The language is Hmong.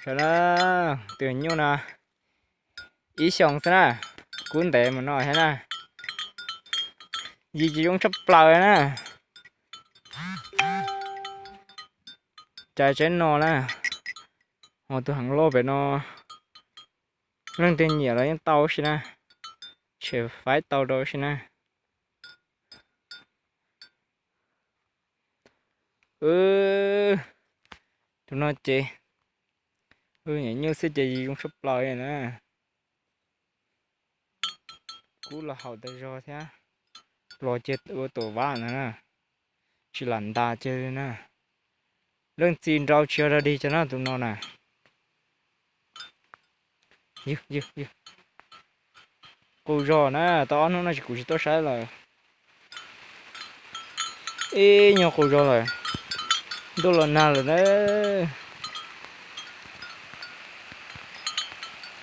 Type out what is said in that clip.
Sawv na, tus nyuj no ib xyoos xwb na, kub ntev mus no thiab na. Yig ces zoo tshaj plaws na. Cais tsaib no na, ho tus heev loj pem no, leej twg nyiam los yeej tau si na, tshem faib tau rau si na. Tus no ces, nyuj xwb ces zoo tshaj plaws na. Kub los haum tas zog thiab, los ces ua tuam vab no na, tsis lam ntas ces li na. Leej txiv nrau tsis yog dog dig cov no, tus no na. Qus zog na, tau ob hnub no tsis, kuv tsis tuaj saib lawm. Ib nyuag qus zog lawm, ntuj los nag lawm na.